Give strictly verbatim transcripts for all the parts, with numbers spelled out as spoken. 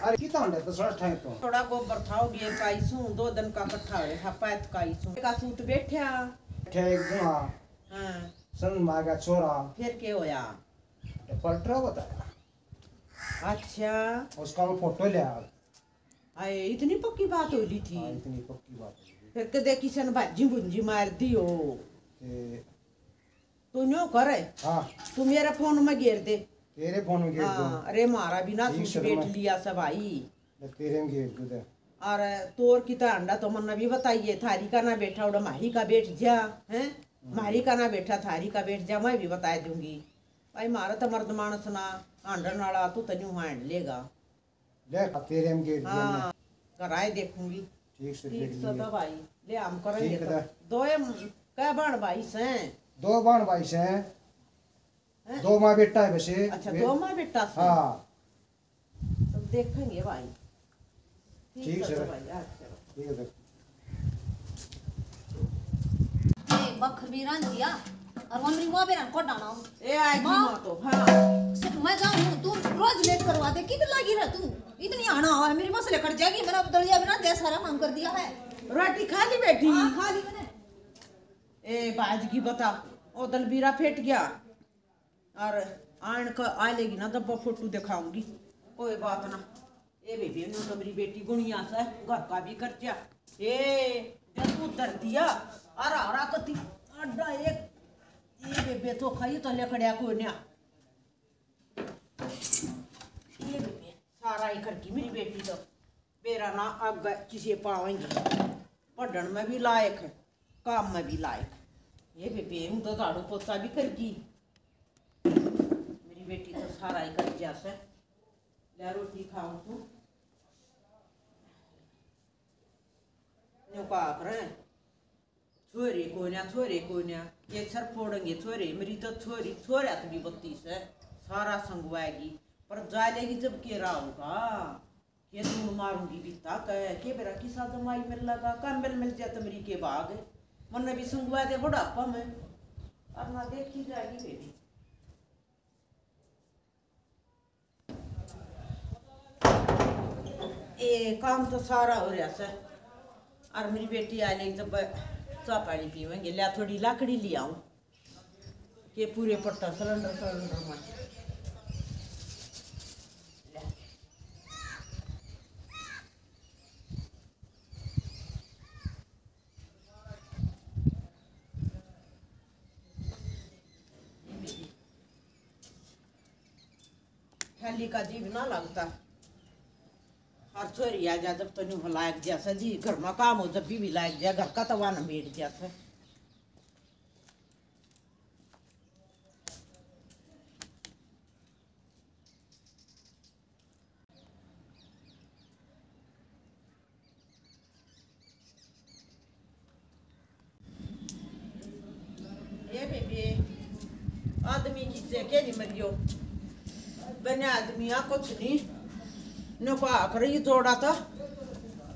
अरे कितना अंडे तो सड़ ठाए तो। थोड़ा गोबर था, वो गेर का आई सूं, दो दिन का इकट्ठा होया था, पैत का आई सूं। का सूत बैठा। बैठा एक गुणा। हाँ। सन मार का छोरा। फिर के होया? तो पलटरा बताया। अच्छा। उसका वो फोटो लिया। आए, इतनी पक्की बात हो ली थी? हाँ, इतनी पक्की बात हो ली। फिर कदे किसी ने भाजी भुंजी मार दी हो। ते तू न्यू करे। हाँ। तू मेरे फोन में घेर दे। तेरे फोन में घेर दूँ। हाँ, अरे मारा भी ना ठीक सूट सर, बैठ मैं लिया सब भाई। मैं तेरे में घेर दूँ दे। और तोर की तो अंडा तो मन्ने भी बताइए, थारी का ना बैठा उड़ा मारी का बैठ जा, हैं? हम्म। मारी का ना बैठा, थारी का बैठ जा, मैं भी बता दूंगी। भाई, मारा तो मर्द मानस ना हांडन वाला, तू तो न्यू हांड लेगा। ले, तेरे में घेर दिया मैं। हाँ, कराए देखूंगी। ठीक से ठीक देख से लेंगे। तो भाई, ले हम करेंगे ठीक तो। है। दो ए, कै बाण भाई से? दो बाण भाई से। हैं? दो माँ बेटा है वैसे। अच्छा, वे दो माँ बेटा से? हाँ। तो देखेंगे भाई। ठीक ठीक है सर। तो भाई, अच्छा। ठीक है सर। ए, बखर भी रांधिया, और वो मेरी माँ बेरा को डाना हो। ए, आएगी माँ। माँ तो, हाँ। से, मैं जाऊँ, तू रोज लेट करवा दे, किधर लगी रह तू? इतनी आना हो, मेरी मसले कट जाएगी, मैंने अब दलिया बना दिया, सारा काम कर दिया है। रोटी खा ली बेटी? हाँ, खा ली मैंने। ए, बाज की बता, ओ दलबीरा फेट गया। और आन का आ लेगी ना, जब फोटो दिखाऊंगी। कोई बात ना। ए बेबे, न्यू तो मेरी बेटी गुणिया से, घर का भी खर्चा। ए, जब तू धर दिया, अरा, अरा कती, अड्डा एक, ए बेबे तो खाई तो लकड़िया को न्या। ए बेबे, सारा ही करगी मेरी बेटी तो। बेरा ना आगे किसे पावेंगे। पढ़न में भी लायक है, काम में भी लायक। ये बेबे, हूँ तो झाड़ू पोछा भी करगी। मेरी बेटी तो सारा ही कर दिया से। ले रोटी खाऊं तू। न्यू का करे? छोरे कोन्या, छोरे कोन्या, ये सर फोड़ेंगे छोरे। मेरी तो छोरी, छोरा तो भी बत्तीस है, सारा संगवाएगी, पर जा लेगी जब के रहा होगा। ये धूल मारूंगी भीता के, के बेरा किसा जमाई मिल लगा, काम मिल मिल जाए तो मेरी के भाग। मन्ने भी संगवा दे बुढ़ापा में, अब ना देखी जाएगी बेटी। ए, काम तो सारा हो रहा से। और मेरी बेटी आ लेगी जब चाह पानी पीवेंगे। लिया, थोड़ी लाकड़ी ले आऊं, के पूरे पड़ता सिलेंडर, सिलेंडर में। ले। थैली का जीव ना लगता। हर छोरी आ जा जब तो न्यू लायक जैसा जी, घर में काम हो जब भी, भी लायक जा, घर का तो वान मेट जैसा। ए बेबे, आदमी किसे के नहीं मरियो, बने आदमी आ कुछ नहीं, नो को आखिर ही जोड़ा था।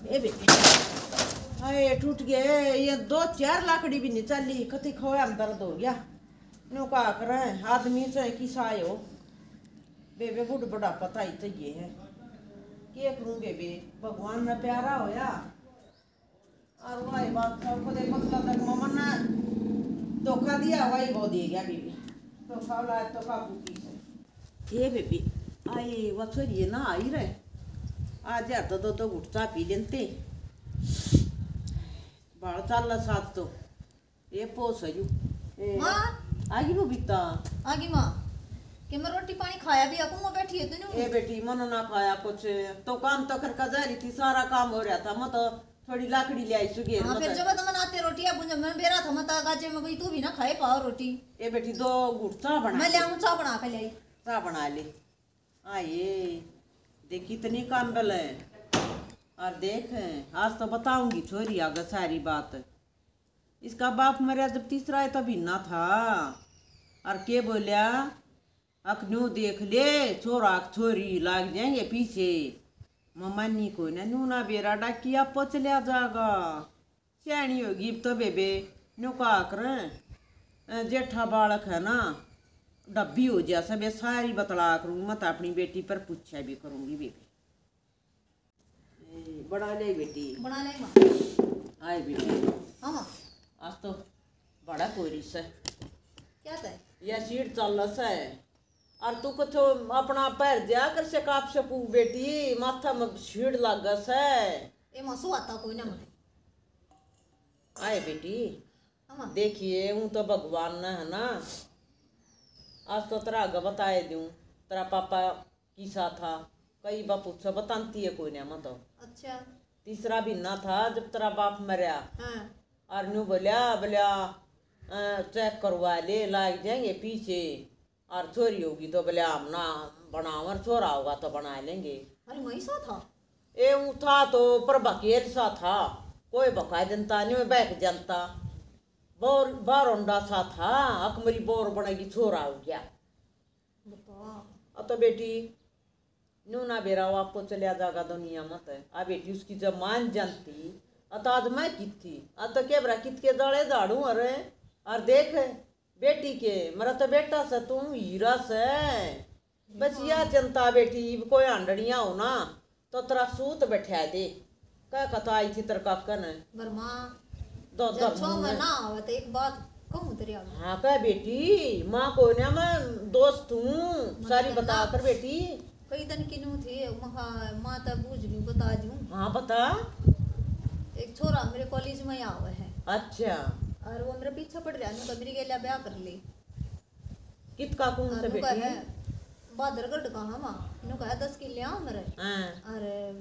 ए बेबे, हाय टूट गए, ये दो चार लाकड़ी भी नहीं चली, कति खोया में दर्द हो गया। नो का करें, आदमी चाहे किसा आयो, बेबे बुढ़ बुढ़ापा ताई तो ये है। के करूं बेबे, भगवान ने प्यारा होया। और वही बात सब को देखो, तो तक मम्मा ने धोखा दिया, वही वो दे गया बेबे। धोखा वाला है, तो काबू की से। ये बेबे, आए, वो छोरी ना आई रहे। आज यार तो दो, दो घुट चाह पी लेते। बाल चाल साथ तो। ए, पो सजू। ए, माँ। आगी बबीता। आगी माँ। के मैं रोटी पानी खाया भी, अकू मैं बैठी है तूने? ए बेटी, मनो ना खाया कुछ। तो काम तो करके जा रही थी, सारा काम हो रहा था। मैं तो थोड़ी लाकड़ी ले आई सुगेर, हाँ, मैं फिर तो जब तो मन आते रोटी है, बुझे मन बेरा था, मैं तो गाजे में गई, तू भी ना खाए पाओ रोटी। ए बेटी, दो घुट चाह बना मैं ले ले। आऊँ, चाह बना के ले आई। चाह बना ले। आए, देख कितनी काम्बल है। और देख, आज तो बताऊंगी छोरी आगे सारी बात। इसका बाप मरया जब तीसरा है तब इन्ना था। और के बोल्या, अक न्यू देख ले, छोरा अक छोरी लाग जाएंगे पीछे। ममानी को ना न्यू ना बेरा डाकिया पच लिया जागा। स्याणी होगी अब तो बेबे, न्यू कहा कर, अ, जेठा बालक है ना, डब्बी हो जा सब, ये सारी बतला करूँ, मत अपनी बेटी पर पूछा भी करूँगी बेबे। बना ले बेटी। बना ले माँ। आए बेटी। हाँ माँ। आज तो बड़ा कोरी से। क्या था? या सीट चल से। और तू कुछ अपना पैर दिया कर से काप से पू बेटी, माथा में सीट लाग से। ए माँ, सो आता कोई ना मने। आए बेटी। हाँ। देखिए, हूँ तो भगवान ने है ना, आज तो तेरा आगे बताए दूँ, तेरा पापा किसा था, कई बार पूछा, बताती है कोई ना, मैं तो। अच्छा। तीसरा महीना था जब तेरा बाप मरया। हाँ। और न्यू बोल्या, बोल्या, "अ, चेक करवा ले, लाग जाएंगे पीछे।" और छोरी होगी तो बोले, "हम ना बनावर, छोरा होगा तो बना लेंगे।" अरे, वही सा था? ए, ऊ था तो पर बकेर सा था, कोई बका जनता नहीं, बहक जनता। बोर, बारोंडा सा था, अकमरी बोर बनेगी, छोरा हो गया। बताओ। अब तो बेटी, नू ना बेरा वो आपको चलिया जागा दुनिया में तो। आ बेटी उसकी जब मान जानती, आ तो आज मैं कित थी, आ तो के बरा कित के जाले झाड़ू। अरे, और देख, बेटी के, मेरा तो बेटा से, तू हीरा से। बस या चिंता बेटी, इब कोई आंडड़िया हो ना, तो तेरा सूत बैठा दे। कह कथा आई थी तेरे काका ने। बरमा, दो जब दो छो मुंह में। महीना आवे तो एक बात कहूँ तेरे आगे। हाँ, कह बेटी, माँ को ना मैं दोस्त हूँ, मत सारी करना। बता कर बेटी। कई दिन की नू थी, मखा, माँ तो बूझ लूँ, बता दूँ। हाँ, बता। एक छोरा मेरे कॉलेज में ही आवे है। अच्छा। और वो मेरे पीछे पड़ रहा, नू तो मेरी गेल्या ब्याह कर ले। कित का कौन और से नु बेटी? कहे, बहादुरगढ़ का हम, नु कहे, "दस किले आ मेरे।" हाँ। अरे,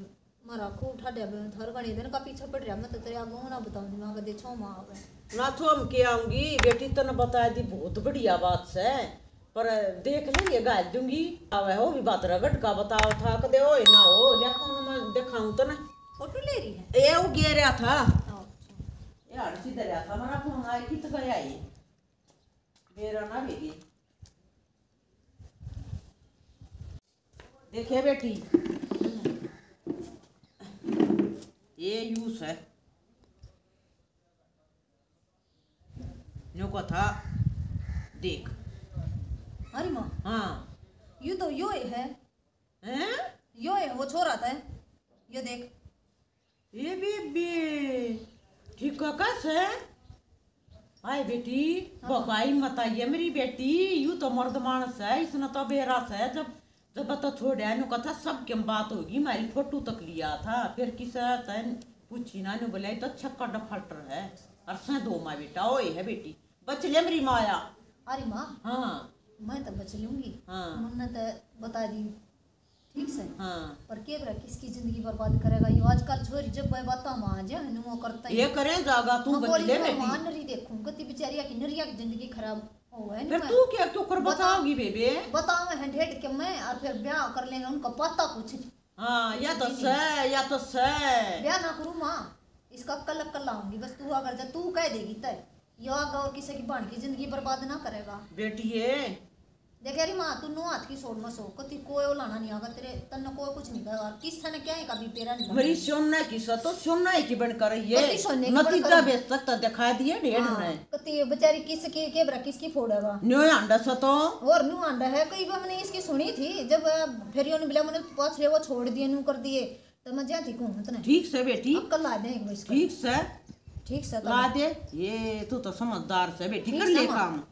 मारा खूब ठाड्या बे, थर घणी दिन का पीछे पड़ रहा, मैं तो तेरे आगे ना बताऊं, मैं कदे छो माँ आवे। ना छो हम के आऊंगी, बेटी तने बता दी, बहुत बढ़िया बात से, पर देख लेंगे, गाल दूंगी। आवे हो भी बहादुरगढ़ का बताओ था, कदे ओए ना हो, देखो ना मैं दिखाऊं तने। फोटो ले रही है? ए, वो गिर रहा था। अच्छा। ये हर सीधा रहा था, हमारा फोन आया, कित गया ये? बेरा ना बेगी। देखे बेटी, ये यूस है। न्यू को था, देख। अरे माँ। हाँ। यू तो यो है। हैं? यो है, वो छोरा था। यो देख। ए बेबे, ठीक का से? हाय बेटी, हाँ। बकाई मत आइए मेरी बेटी, यू तो मर्द मानस है, इसने तो बेरा से, जब, जब तो छोड़ा नु कथा सब के बात होगी, हमारी फोटो तक लिया था, फिर किसे तैन पूछी ना, नु बोला, "ये तो छक्का डफल्टर है।" और से दो माँ बेटा, ओए है बेटी, बच ले मेरी माया। अरे माँ, हाँ। मैं तो बच लूंगी। हाँ। मन्ने तो बता दी, ठीक से। हाँ। पर के बरा किसकी जिंदगी बर्बाद करेगा यो? आजकल छोरी जब वह बातां में आ जाए, नु वो करता ही। ये करे जागा, तू हाँ, बच ले बेटी। मान रही देखूं, कति बेचारिया की नरिया की जिंदगी खराब हो है फिर ना। तू क्या क्यों कर बता-, बताओगी बेबे? बताओ है ढेड के मैं, और फिर ब्याह कर लेंगे, उनका पता कुछ। हाँ, या तो सै, या तो सै। ब्याह ना करूँ माँ, इसका कल कल आऊंगी, बस तू अगर जा, तू कह देगी तय। यो आगे और किसी की भाण की जिंदगी बर्बाद ना करेगा। बेटी है। देख यारी माँ, तू नो हाथ की सोड़ में सो, कती कोई ओलाना नहीं आगा तेरे, तन्ने कोई कुछ नहीं कहेगा, किसी ने क्या है कभी तेरा नहीं। मेरी सोना की सा तो सोना ही की बन कर रही है। कती सोने की बन नतीजा कर बेच सकता दिखा दिए ढेर हाँ, ने। कती बेचारी किस की, के बरा किसकी फोड़ेगा? न्यू आंडा सा तो। और न्यू आंडा है, कई बार मैंने इसकी सुनी थी, जब, अ, फिर यो ने बोला, मैंने पाछले वो छोड़ दिए, न्यू कर दिए, तो मैं जा थी कहूँ तने। ठीक से बेटी। अक्कल ला दे एक बार इसका। ठीक से। ठीक से तो। ला दे, ये तू तो समझदार से बेटी, ठीक कर से ले माँ। काम।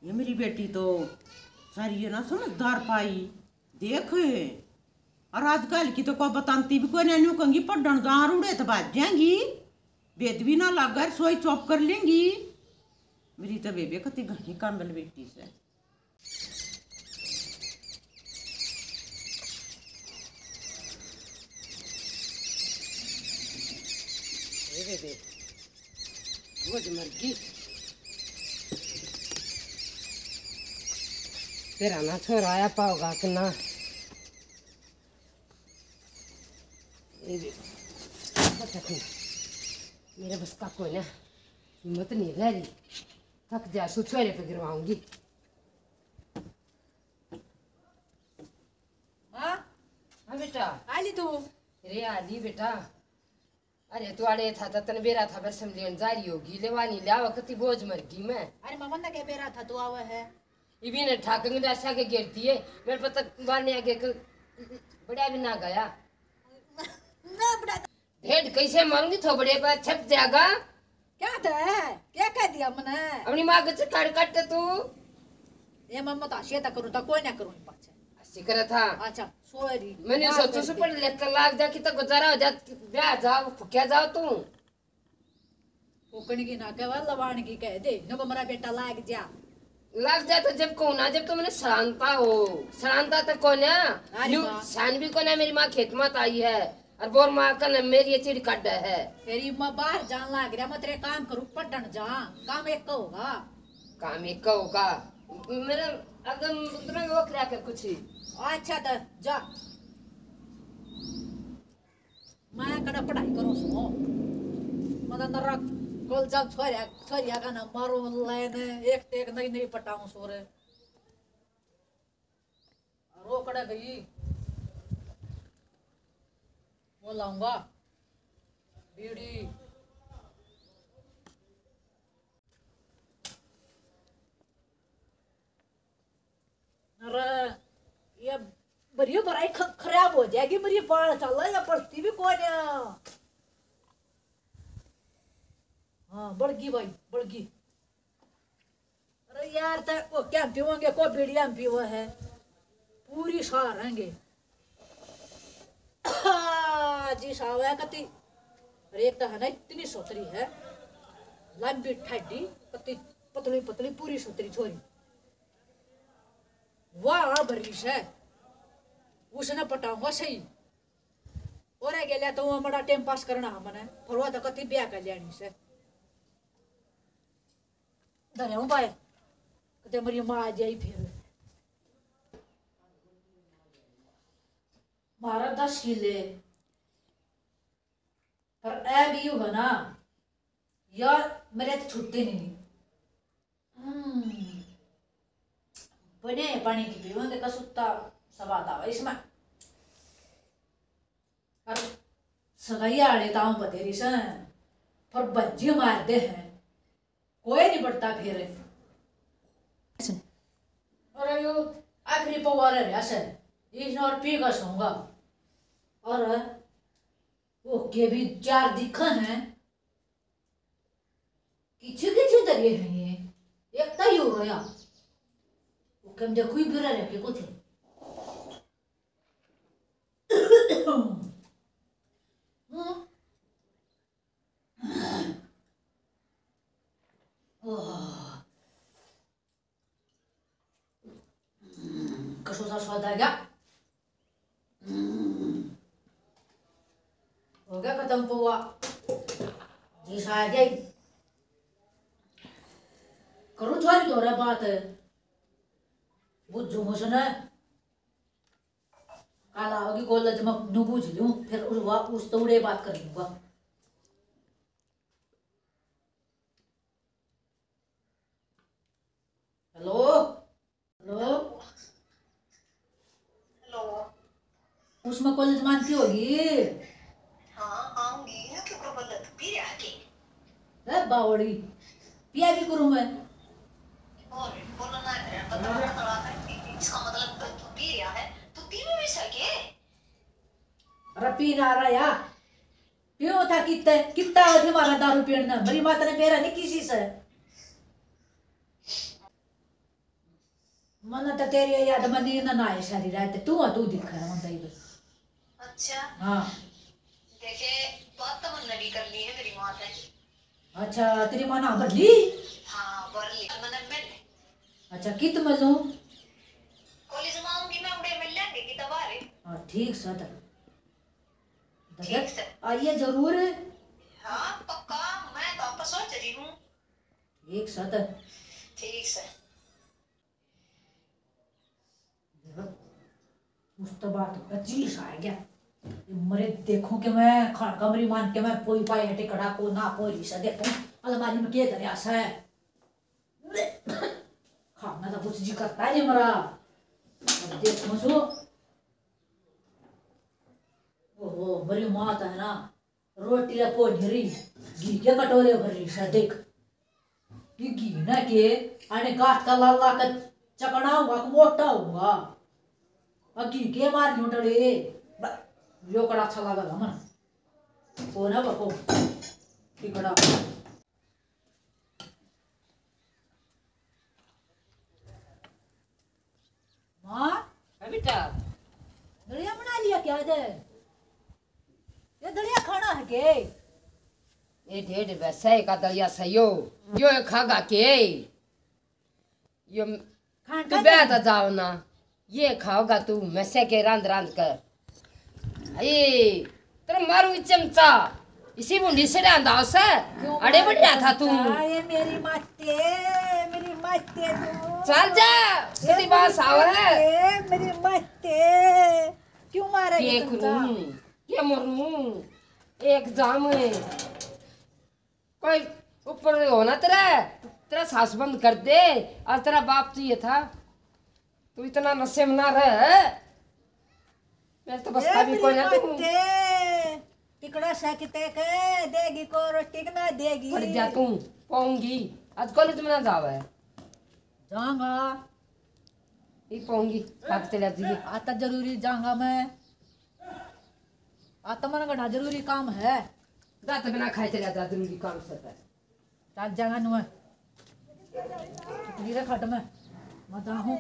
ये मेरी बेटी तो सारी ये ना समझदार पाई। देख, और आजकल की तो कोई बताती भी कोई ना, न्यू कहूंगी पढ़न जा, रूड़े तो भाज जाएंगी, भेद भी ना लागे, सोई चौप कर लेंगी। मेरी तो बेबे कती घनी कामल बेटी से। ए बेबे, भोज मर गई। तेरा ना छोरा आया पाओगा कि ना? ये भी पता नहीं, मेरे बस का कोई ना, हिम्मत नहीं रह रही। थक जा, सु छोरे पे गिरवाऊंगी। हाँ? हाँ बेटा। आ ली तू? रे आ ली बेटा। अरे तू आड़े था तो तन बेरा था, बरसम लेन जा रही होगी, लेवा नहीं लावा, कती भोज मर गई मैं। अरे मामा ना के बेरा था तू आवे है? इबी ने ठाकंग दासा के गिरती है, मेरे पता बारने आगे क-, बड़ा भी ना गया। ना बड़ा। ढेड कैसे मारूंगी थोबड़े पर छप जाएगा। क्या था? क्या कह दिया मने? अपनी माँ के चिकाड़ काट तू। ये मम्मा तो हंसिया तक करूँ तो कोई ना करूँ पाछे। हंसी करे था। अच्छा, सॉरी। मैंने माफ सोचो कर से दे। पढ़ लिख कर लाग जा कि तो गुजारा हो जा, ब्याह जाओ, फुकिया जाओ तू। फूकण की ना कहवा, लवाण की कह दे। नो को मेरा बेटा लाग जा। लाग जा तो जब को ना, जब तो मैंने सड़ांता हो। सड़ांता तो कोन्या। अरे न्यू वाह। शान भी कोन्या, मेरी माँ खेत में आई है और बोर माँ का न मेरी ये चिड़ी काट है। तेरी माँ बाहर जान लाग रहा, मैं तेरे काम करूँ, पढ़न जा। काम एक का होगा। काम एक का होगा। मेरा अगर तुम्हें वो क्या कर कुछ ही। अच्छा तो जा। मैं कड़ा पढ़ाई करूँ सो। मतलब नरा कॉलेज छोरिया, छोरिया का ना मारो लाइन, एक ते एक नई नई पटाऊँ सो रे। रोकड़ा गई। वो लाऊंगा बीड़ी। अरे, ये बड़ी भराई ख-, खराब हो जाएगी, मेरी बाल चल या पड़ती भी कोन्या। हाँ, बढ़गी भाई, बढ़गी। अरे यार, ते वो क्या पीवेंगे, को बीड़िया में पीवे है, पूरी सारेंगे। जी सावे कती, अरे एक तो है ना इतनी सोतरी है, लंबी ठाडी, कती पतली पतली पूरी सोतरी छोरी। वाह भरी से, उसने पटाऊंगा सही। और गेल्या तो वो बड़ा टाइम पास करना है मने, पर वो तो कती ब्याह कर लेनी से। धरे हूँ भाई, कते मेरी माँ आ जाई फिर। मारा दस किले, पर ए भी यू है ना, यार मेरे तो छुट्टे नहीं। हम्म, बने पानी की पीवेंगे, कसुत्ता स्वाद आवे इसमें। और सगाई आले ताऊ बतेरी से, पर भज्जी मार दे हैं, कोई नहीं बढ़ता फिर। अरे यो आखिरी पवार रहा से, इसने और पी का सोऊंगा। और ओके भी चार दिखा हैं। किचू किचू दरिए हैं ये, एक तो यो रोया। ओके हम देखो ही बुरा रह के कुछ। हम्म। ओह। हम्म, कसो सा स्वाद आ गया। हम्म। हो गया खत्म पोवा। जी सा आ गया। करूँ छोरी तो रे बात। बुझू मुझे ना। काल आओगी कॉलेज में, नू बूझ लूं, फिर उस वा-, उस तौड़े बात कर लूंगा। Hello, hello. हेलो। उसमें कॉलेज मानती होगी। हाँ, आऊंगी। क्यों, क्यों, बोल, तू पी रहा है के? ए बावड़ी, पिया भी करूँ मैं। और बोलो ना, पतला पतला करके, इसका मतलब तो तू पी रहा है, तू पीवे भी सके? अरे पी ना रहा या, पियो था कितने, कितना हो तुम्हारा दारू पीण ना, मेरी माता ने मेरा नहीं किसी से। मन्ने तो तेरी याद में नींद ना आए सारी रात, तू आ, तू दिख रहा हूँ तई। अच्छा। हाँ। देखे, बात तो मन्ने भी कर ली है मेरी माँ से। अच्छा, तेरी माँ ना भर ली? हाँ, भर ली। मन्ने मिल। अच्छा, कित मिलूं? कॉलेज में आऊंगी मैं, उड़े मिल लेंगे कि तबारे। हाँ, ठीक सै तो। ठीक सै। आइए जरूर। हाँ, पक्का, मैं तो आपका सोच रही हूँ। ठीक सै तो। ठीक सै। उस तो बात होगा, जी सा आ गया। ये मरे देखूं कि मैं खान कमरी मान के मैं पोई पाए टिकड़ा को ना पोरी से देखूं, अलमारी में के धरया से। खाना तो कुछ जी करता है नहीं मरा। अब देखूं सो। ओहो, बड़ी माँ तो है ना, रोटी रे पोंछ रही, घी के कटोरे भर रही से, देख। ये घी ना के, आने गात का लाल ला के चकना होगा, कि मोटा होगा। और घी के मार यूं टले, ब-, यो कड़ा अच्छा लगा मन। सोना बको, टिकड़ा। माँ, हाँ बेटा। दलिया बना लिया क्या जे? ये दलिया खाना है के? ये डेढ़ वैसे का दलिया सही हो, यो खागा के? यो खान तू का ब्याह दलिया? तो जाओ ना, ये खाओगा तू, मैं से के रांध रांध कर। ए, तेरे मारू चमचा, इसी मुंडी से रांधा से, क्यों अड़े मारू बढ़िया था तू। चमचा? ये मेरी माते, मेरी माते तू। चल जा, ये सीधी मेरी बात आवे है। माते, मेरी माते, क्यों मारेगी ये चमचा? करूं, ये मरूं, एक जाम है। कोई ऊपर होना तेरा, तेरा सास बंद कर दे। और तेरा बाप तो ये था, तू इतना नशे में ना रह। मैं तो बस ए कभी कोई ना तू। टिकड़ा सा किते के देगी को रोटी के ना देगी। पड़ जा तू, पाऊंगी। आज कॉलेज में ना जावे। जाऊंगा। ये पाऊंगी, खाक चले जाइए। आता जरूरी जाऊंगा मैं। आता मन घना जरूरी काम है। दांत बिना खाए चले जा, जरूरी काम से। चाल जाना नुआ। गिरे खट में। मैं जाऊं।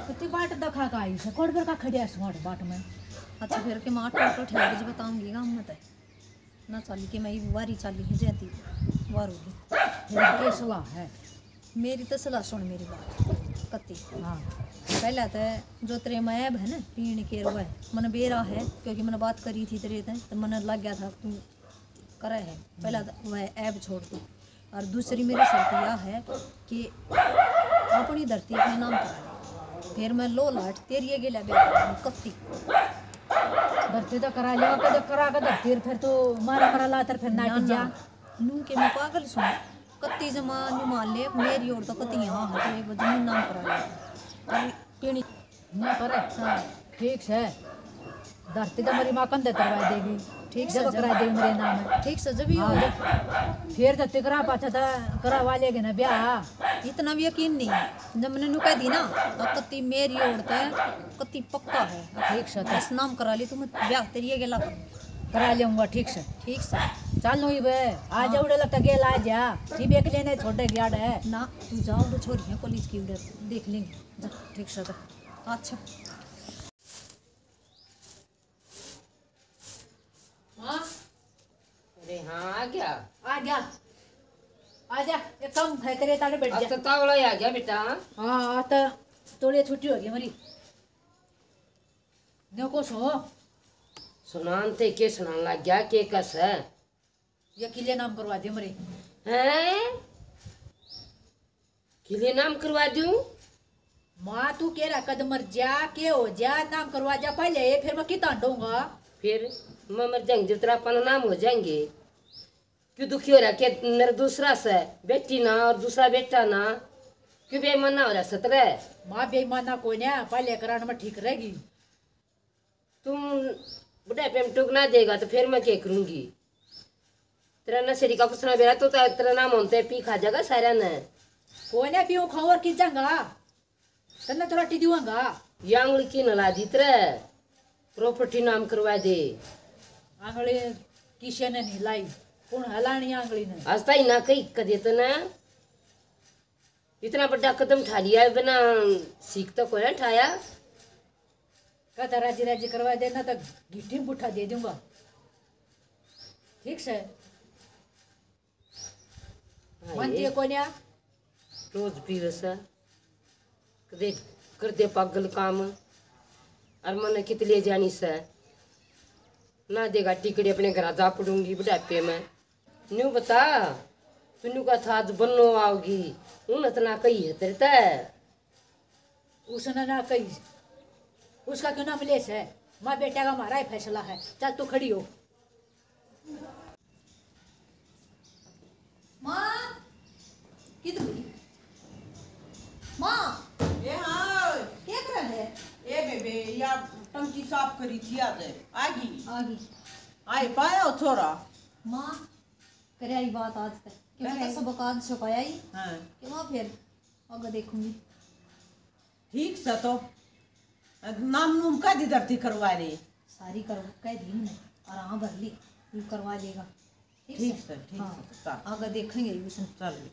कितनी बाट दिखा का आई से, कोड़ पर का खड़िया सुहाट बाट में। अच्छा, फिर के माँ टोटो ठहर के बताऊंगी गाँव में तो। ना चाली के मैं वारी चाली हो जाती, वार होगी। मेरी के सलाह है? मेरी तो सलाह सुन, मेरी बात कत्ती। हाँ। पहला तो जो तेरे में ऐब है ना, पीण के वो है, मने बेरा है, क्योंकि मैंने बात करी थी तेरे ते, तो मने लग गया था तू करे है। पहला तो वह ऐब छोड़ दे। और दूसरी मेरी शर्त यह है कि अपनी धरती अपने नाम करा ले। फिर मैं लो लाट तेरी ये गेला ब्याह करूंगी, कत्ती। धरती तो करा लिया, कदे करा के धरती, फिर तू मारा मारा लातर फिर ना नाट जा। ना, नू के मैं पागल सूं, कत्ती जमा नू मान ले, मेरी ओर तो कत्ती यहाँ है, तो एक बार जमीन नाम करा ले। और पीणी ना करे। हाँ। ठीक से। धरती तो मेरी माँ कंधे तरवा देगी। ठीक से जब जब करा देगी मेरे नाम है। ठीक से जब ही हाँ, हो। जब फिर धरती करा पाछा था, करवा लेगी ना ब्याह। इतना भी यकीन नहीं है। जब मैंने नू कह दी ना, तो कत्ती मेरी ओर तो कत्ती पक्का है। ठीक से। बस नाम करा ली तू, मैं ब्याह तेरी ये गेला करूँ। करा लेऊंगा, ठीक से। ठीक से। चल नू इब आ जा, उड़े लगता गेल आ जा। इब एक लेने छोटे ग्याड़ है। ना, तू जाओ, वो छोरी है कॉलेज की, उड़े देख लेंगे। जा, ठीक से, जा। अच्छा। हाँ? अरे हाँ, आ गया। आ गया। आ जा, एक काम है तेरे ताले बैठ आज जा। तो तावला ही आ गया बेटा। हाँ, आज तो थोड़ी छुट्टी हो गई हमारी। न्यो को सो। सुनान ते के सुनान लग गया, के कस है? ये किले नाम करवा दे मरे। हैं? किले नाम करवा दूं? माँ, तू के रहा कद मर जा, के हो जा, नाम करवा जा पहले, फिर मैं कित हांडूंगा? फिर मैं मर जाऊंगी जब तेरा अपना नाम हो जाएंगे। क्यों दुखी हो रहा के मेरा दूसरा से बेटी ना और दूसरा बेटा ना? क्यों बेईमाना हो रहा सतरे? माँ, बेईमाना कोई ना, पहले करान में ठीक रहेगी। तुम बुढ़ापे में टूक ना देगा तो फिर मैं क्या करूंगी? तेरा नशेड़ी का कुछ ना बेरा तो ता-, तेरा नाम होते पी खा जाएगा सारा ने। कोई ना पीऊँ खाऊँ और की जाऊंगा, तन्ने तो रोटी दिवांगा। ये आंगली की नला दी तेरे, प्रॉपर्टी नाम करवा दे। आंगली किसी ने नहीं लाई, कौन हलानी आंगली ने? आज ताई ना कही कदे तने। इतना बड़ा कदम उठा लिया है, बिना सीख तो कोई ना उठाया। कहता राजी राजी करवा देना तो गिट्टी में पुट्ठा दे दूंगा। ठीक से। हाँ, मानती ये है कोन्या? रोज पीवे से, कदे कर दे पागल काम। और मने कित ले जानी से, ना देगा टिकड़ी, अपने घर जा पड़ूंगी बुढ़ापे में। न्यू बता, तू न्यू का था आज बन्नो आओगी, उन इतना कही है तेरे ते। उसने ना कही, उसका क्यों ना मिले से? माँ बेटा का हमारा ही फैसला है। चल तू खड़ी हो। माँ, किधर गई? माँ, ए हाँ। क्या कर रहा है? ए बेबे, या टंकी साफ करी थी आज। आ गई। आ गई। आए पाया हो छोरा। माँ, करे आई बात आज तक कि मैं तो करे। सबक आज छुपाया ही हाँ। कि माँ फिर आगे देखूंगी। ठीक से तो नाम नूम कह दी धरती करवा रही। सारी कर कह दी मैंने और हाँ भर ली, तू करवा लेगा। ठीक ठीक से? से, ठीक हाँ। से, चल। आगे देखेंगे उसने। चल।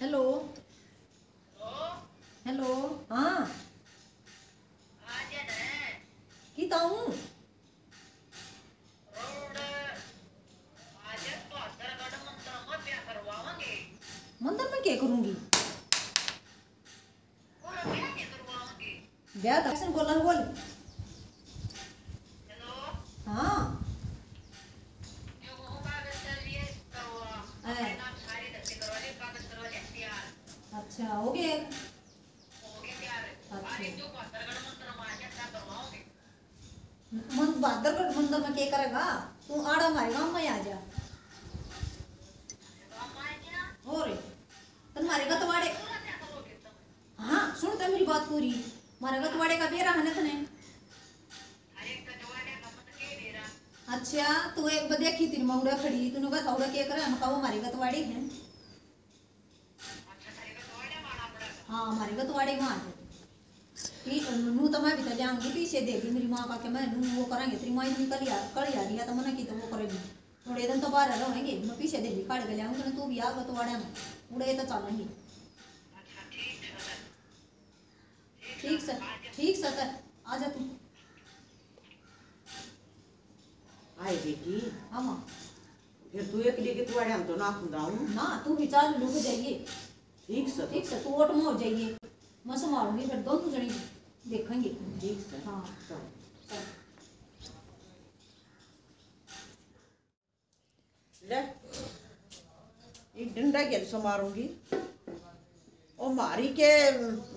हेलो। हेलो। हाँ। की ताऊं? मंदिर में क्या करूंगी? ब्याह था। बोला बोल। हाँ। हैं। अच्छा, हो गया। अच्छा। मन बहादुरगढ़ मंदिर में के करेगा? तू आड़ा मारे गांव में आ जा। और तन मारे गतवाड़े। हाँ, सुन तो मेरी बात पूरी। मारे गतवाड़े का बेरा है ना तने। अच्छा, तू एक बार देखी तेरी मौड़ा खड़ी, तूने कहा थौड़ा के करे, हम कहा वो मारे गतवाड़े हैं। हाँ, हमारे गतवाड़े में आ जाओ। ती-, नू तो मैं भी तो जाऊंगी, पीछे देगी मेरी माँ का, कि मैं नू वो करेंगे, तेरी माँ इतनी कलिया, कलिया रही है, तो मना की तो वो करेगी। थोड़े दिन तो बाहर रहेंगे, मैं पीछे देगी, काट के ले आऊंगी, तू भी आ गतवाड़े में, उड़े तो चलेंगे। ठीक से, ठीक से, तो आ जा तू। आए बेटी। हाँ माँ। फिर तू एकली के तुआड़े हम तो ना खुंदाऊं। ना, तू भी चाल लुक जाइए। ठीक से। ठीक से, तू ओट में हो जाइए। मैं संभालूंगी, फिर दोनों जनी देखेंगे। ठीक से। हाँ। चल। चल। ले, ये डंडा गेल से मारूंगी। ओ मारी के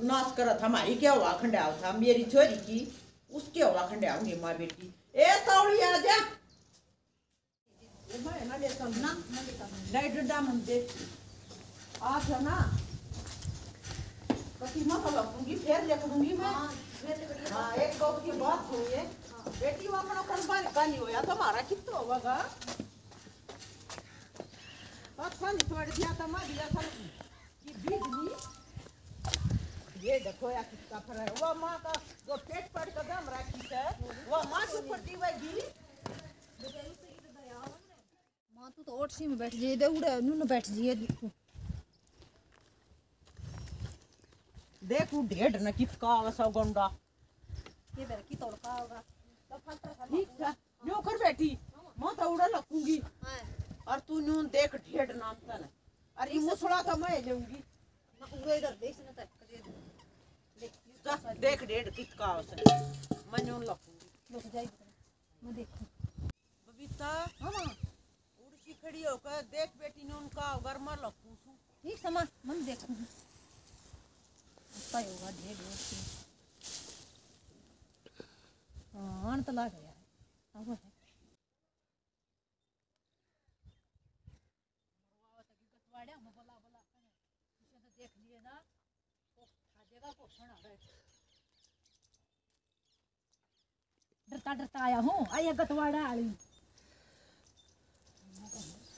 नाश करा था, मारी के हवा खंडाव था, मेरी छोरी की, उसके हवा खंडाऊंगी माँ बेटी। ए तौली आ जा। ये भाई ना लेता हूँ। ना, ना लेता हूँ। ले डंडा मन दे। आ था ना। पति माँ को रखूंगी, फिर लिख दूंगी मैं। हाँ, फिर लिख दूंगी। हाँ, एक दो की बात हुई है। हाँ। बेटी वो अपना कौन बार का नहीं होया, तो हमारा कितना होगा? पत्थर छोड़ दिया था, मैं दिया था कि बीज नहीं। ये देखो या कितना फरा है। वो माँ का जो पेट पड़ के दम रखी है, वो माँ के ऊपर दीवेगी। माँ, तू तो ओटसी में बैठ जाइए, दे उड़े, नू न बैठ जाइए। देख, वो ढेड न कितका आवे सा गंडा। ये बेर की तोड़का होगा। तो फल तो खाना ठीक था। यो कर बेटी, मैं तो उड़ा लकूंगी। हाँ। और तू न्यू देख ढेड नाम का ना। और ये मुसड़ा तो मैं लेऊंगी। ना, उड़े इधर देख ना तक दे दे। देख, जा, देख ढेड कितका आवे सा। मैं न्यू लकूंगी। रुक जाइए, मैं देखूं। बबीता। हाँ, माँ। उड़सी खड़ी होकर देख बेटी ने उनका घर में लकूं सू। ठीक समा, मन देखूं। आता ही होगा ढेर ढेर से। हाँ, आन तो लाग गया है। अब है। गतवाड़े हम बोला बोला कने। इसे तो देख लिए ना। तो खा देगा को सुना बैठ। डरता डरता आया हूँ, आई है गतवाड़ा आली।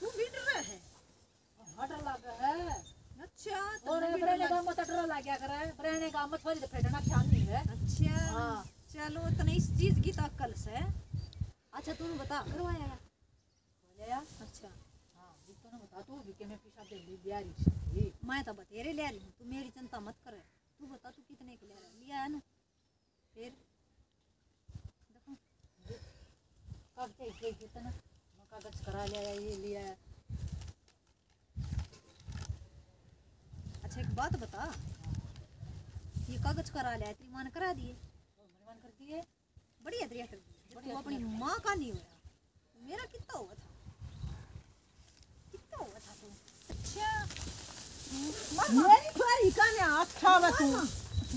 तू भी डर रहा है? हाँ, डर लगा है। अच्छा, तो और भी डर बरेने लग- का मत डर लग गया करे, बरेने का मत फरी तो फेटना ख्याल नहीं है। अच्छा। हाँ। चलो, इतने इस चीज की तो अक्ल से। अच्छा, तू बता, करवाया या? हो गया? अच्छा। हाँ, भी तो ना बता, तू भी के मैं पीछा दे ली, लिया रही थी। मैं तो बतेरे ले रही हूँ, तू मेरी चिंता मत करे। तू बता, तू कितने के ले रहा? लिया है ना? फिर देखो, कागज चाहिए कितना, मैं कागज करा लिया, ये लिया। अच्छा, एक बात बता, ये कागज करा लिया, तेरी माँ ने करा दिए? हाँ, मैंने मान कर दिए। बढ़िया, बढ़िया कर दिए। बढ़िया, तू अपनी बढ़िया। माँ का नहीं होया। मेरा कितना हुआ था? कितना हुआ था तू? अच्छा। मेरी बारी का ने अच्छा हुआ तू।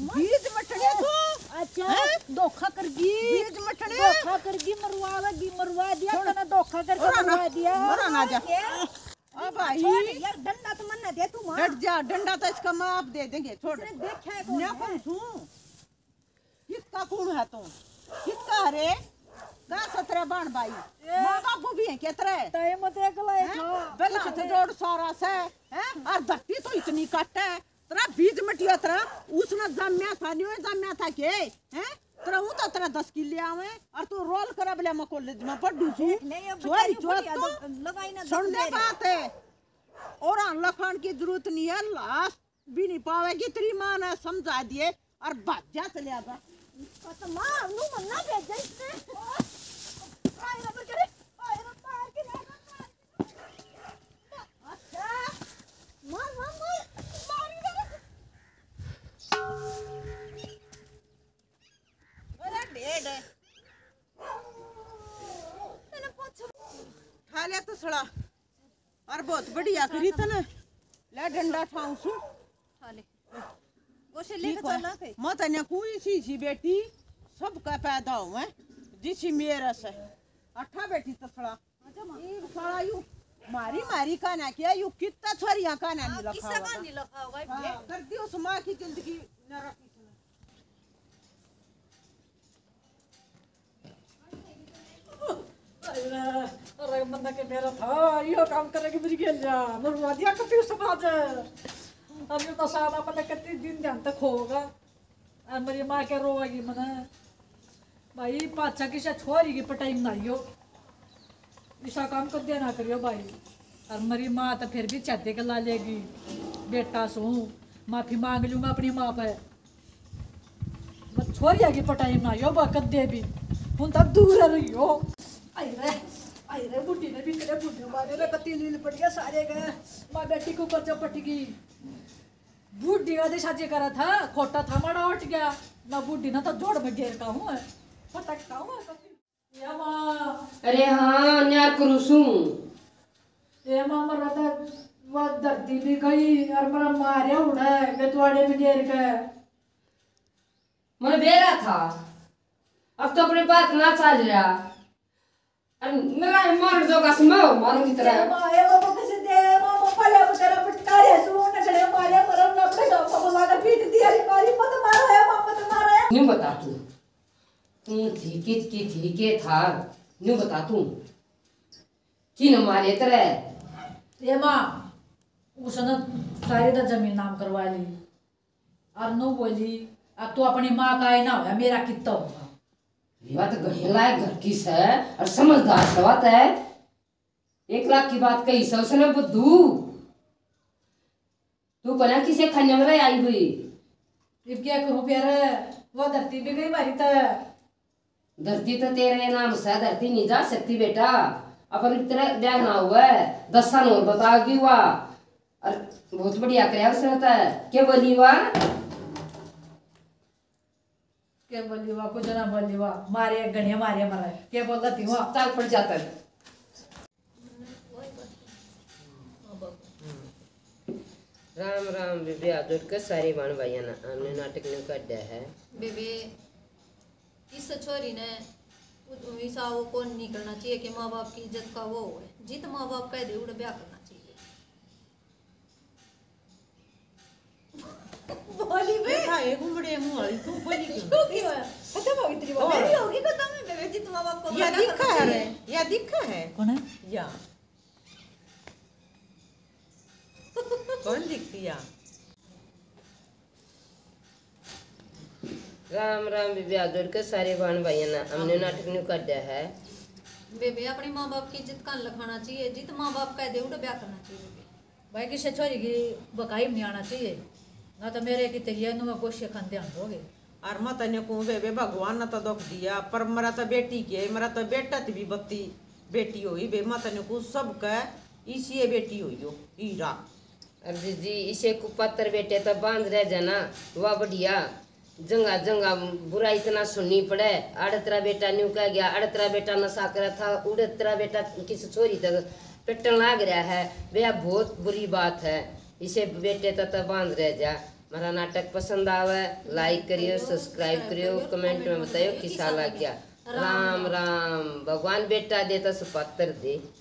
बीज मटने तू। अच्छा, हैं? धोखा कर गई। बीज मटने। धोखा कर गई, मरवावेगी, मरवा दिया, सुन। तने धोखा करके और ना, मरवा दिया। और ना जा। क्या? ओ भाई। छोड़ यार, डंडा तो मन्ना दे तू, माँ। डट जा, डंडा तो इसका माँ बाप दे देंगे, छोड़। इसने देखा है कौन मैं है? कौन हूँ? किसका कौन है तू? किसका रे? का सतरा बाण भाई? ए। माँ बाप भी है क्या तेरे? तय मत एकला है हैं? था। बेला से तो जोड़ सारा से, हैं? और धरती तो इतनी कट है। तेरा बीज मटिया तेरा, उसने जम्या था, नहीं जम्या था के? हैं? तेरा हूँ तो तेरा दस किले आवे, और तू रोल कर बोले मैं कॉलेज में पढ़ू सू। देख ले, ये छोरी बेचारी चोर बुढ़िया तो तो लगाई ना सुन दे दे बात है। और हाँ, लखान की जरूरत नहीं है, लाश भी नहीं पावेगी, तेरी माँ ने समझा दिए और भाग जा चले आगा। तो माँ, नू मन्ना भेज दे इसने। आए ना, पर करे, आए ना, मार के, मार के, मार के। अच्छा। मार, मार, मार, मार, मार। अरे, डेड है। मैंने पोछा उठा लिया तो सड़ा। और बहुत बढ़िया करी तने। ले डंडा ठाऊं सू। खा ले। गोशे लेके ठीक है। चला के। मैं तने कोई सी सी बेटी सबका पैदा होवे, जिसी मेरा से। अठा बेटी तसड़ा। अच्छा, माँ। ई साला यू मारी मारी काना किया, यू कितना छोरियां काना नहीं हाँ, लखा किसा होगा। का नहीं लखा होगा, हाँ, ये? कर दी उस माँ की जिंदगी नरक इसने। अरे, अरे, बंदा के मेरा था, यो काम करेगी मेरी गेल जा, मरवा दिया कति समाज। अब यो तो साला पता कितने दिन ध्यान तक होगा। और मेरी माँ के रोएगी मने, भाई, पाछा किसा छोरी की पटाई में ना आइयो, इसा काम कदे ना करियो भाई। और मेरी माँ तो फिर भी छाती के ला लेगी, बेटा सू, माफी मांग लूंगा अपनी माँ पे। बस छोरिया की पटाई में ना आइयो बा कदे भी, हूं तो दूर रहियो। आई रे, आई रे, बुढ़ी ने भी तेरे बुढ़े मारे रे, कति लील पड़ गया सारे के। माँ बेटी के ऊपर चपट गई। बूढ़ी का दिशा जे करा था, खोटा था, माड़ा उठ गया ना। बूढ़ी ना तो जोड़ में घेर का हूँ, पटकता हूँ। या माँ। अरे हाँ, न्यार करू सू। ए माँ, मरा तो वो धरती भी गई और मरा मारे उड़ा है बेतवाड़े में घेर के। मन बेरा था, अब तो अपने बात ना चल रहा। अरे मेरा मार दो का समय हो, मारूंगी तेरा। ए माँ, ए बाबा, कैसे दे, माँ, माँ, पहले अब तेरा पिटका रे, तू उन्हें खड़े मारे, पर हमने अपने गाँव को बुला के पीट दिया रे, मारी मत मारो, ए माँ, मत मारो, ए। न्यू बता तू, तू थी कित की थी के था, न्यू बता तू, किन मारे तेरे? ए माँ, उसने सारी तो जमीन नाम करवा ली, और नू बोली, अब तू अपनी माँ का आईना होया, मेरा कितना होगा? ये बात घणी लायक घर की सै और समझदार सै बात है। एक लाख की बात कही सै उसने बुद्धू। तू भला किसे खाने में रह आई हुई? इब क्या करूं प्यारे, वो धरती भी गई मारी तो। धरती तो तेरे नाम सै, धरती नहीं जा सकती बेटा। अपन तेरा ब्याह ना हुआ है, दस साल और बताओगी हुआ। और बहुत बढ़िया करया उसने तो। के बोली हुआ? के बोली हुआ? कुछ ना बोली हुआ। मारे घणे मारे मारे। के बोलती हुआ? चल पड़ जाता है। राम राम बेबे, हाथ जोड़ के सारे भाण भाइयां ने हमने नाटक न्यू काढ़ा है। बेबे, इस छोरी ने उ-, इसा वो कौन नहीं करना चाहिए कि माँ बाप की इज्जत का वो हो। जित माँ बाप कह दे उड़े ब्याह करना चाहिए। बोली बे। देखा, एक उमड़े मुंह वाली तू बोली क्यों? क्यों की होया? खत्म होगी तेरी बात। और? मेरी होगी खत्म है, बेबे, जित माँ बाप को या ब्याह दिखा करना है चाहिए। रे, या दिखा है। कौन है? या। कौन दिखती या? राम राम बेबे, हाथ जोड़ के सारे भाण भाइयां ने हमने नाटक न्यू काढ़ा है। बेबे, अपने माँ बाप की इज्जत कान लखाना चाहिए, जित माँ बाप कह दे उड़े ब्याह करना चाहिए बेबे। भाई, किसी छोरी की बकाई में नहीं आना चाहिए, ना तो मेरे की तेरी नु में गोशे खान ध्यान दोगे। और मैं तने कहूँ बेबे, भगवान ने तो दुख दिया, पर मेरा तो बेटी के, मेरा तो बेटा ती भी बत्ती बेटी होई बे, मैं तने कहूँ सबके इसी बेटी होई हो, हीरा। अरे जीजी, इसे कुपात्र बेटे तो बांझ रह जाना, वाह बढ़िया। जंगा जंगा बुराई इतना सुननी पड़े, अड़तरा बेटा न्यू कह गया, अड़तरा बेटा नशा करे था, उड़तरा बेटा किस छोरी तक पिटन लाग रहा है, वह बहुत बुरी बात है। इसे बेटे तो, तो बांझ रह जा। हमारा नाटक पसंद आवे, like करियो, subscribe करियो, comment में बताइयो किसा लग गया। राम राम। भगवान बेटा दे तो सुपात्र दे।